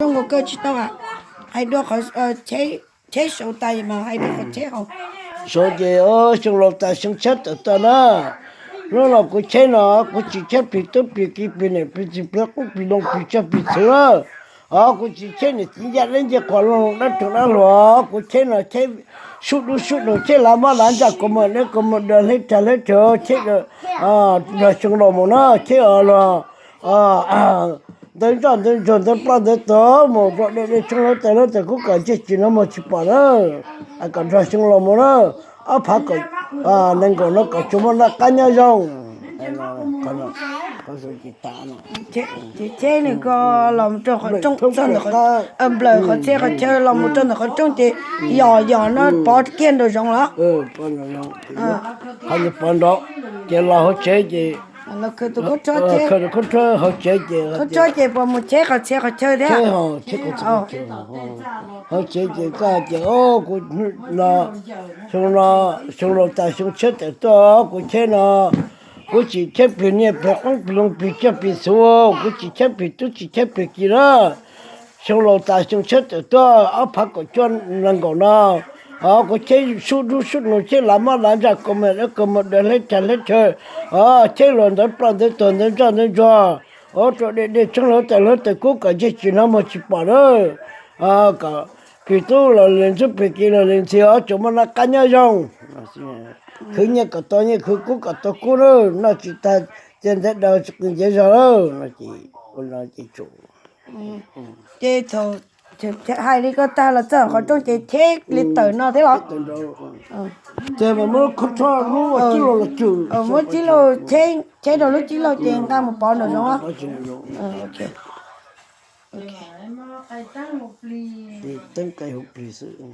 Zoo nkaus kawg tsis tau, hais dua qhov tsheb saud tas mas hais dua qhov tsheb hauv. Saud ces xyoo laus tas xyoo tshiab tawm tuaj na. Hnub no kuv cheb no kuv tsis cheb plig tub plig ki plig niam plig txiv plig qub plig loo plig tsog plig txhuv lawm. Os, kuv tsis cheb niam txiv ncaj deb ncej quav loo dab rog dab hluas, kuv cheb no cheb sub dub sub daus, cheb lav mab lav ntsaj, kua muag dawb kua muag daws, hleb rag hleb rhawv, cheb nrog xyoo laus mus na, cheb os los ntawv ntsaj ntawv ntsuag ntawv ploj ntawv tuag mus rau dej dej tshoob lawv tawm lawv tawm kub kom ntsej tsis hnov muag tsis pom na, kom nrog xyoo laus mus na, ob phav nees nkaum no kom tsuas muaj noj qab nyob zoo. Ces cheb nws ko los rau qhov rooj, nplawm qhov txhia qhov chaw los mus rau ntawm qhov rooj ces yos yos no pov kiag nraum zoov los? Qhov nws pov nraud ces los hauv tsev ces, khaws tus khaub rhuab hauv tsev ces, khaub rhuab ces puas mus cheb qhov txhia qhov chaw thiab? Hauv tsev ces koj hais tias, o, kuv no, xyoo no, xyoo laus tas xyoo tshiab tawm tuaj, kuv cheb no, kuv tsis cheb plig niaj plig qub plig loo plig tsog plig txhuv, kuv tsis cheb plig tub tsis cheb plig ki na. Xyoo laus tas xyoo tshiab tawm tuaj ob phav kaum cuaj nees nkaum no, o, kuv cheb sub dub sub daus, cheb lav mab lav ntsaj, kua muag dawb kua muag daws, hleb rag hleb rhawv, o, cheb luag ntawv ploj ntawv tuag ntawv ntsaj ntawv ntsuag, o, rau dej dej tshoob lawv tawm lawv tawm kub kom ntsej tsis hnov muag tsis pom na. Kom plig tub los li ntxub plig ki los li ntxhi, o, tsuas muaj noj qab nyob zoo. Khwv nyiaj kom tau nyiaj, khwv kub kom tau kub na, noj tsis tag cia ntev daws tsis qis ncev zog lawm no ces, ua no ces tsum. Ces thaum hais li ko tag los txog qhov rooj ces cheb li tawm no thiab los? Ces mas muab lub khaub rhuab lub ua tib lus los tsum, muab tib lus cheb rau lub tib lus ces nqa mus pov nraum zoov. Teeb qe hu plig xwb.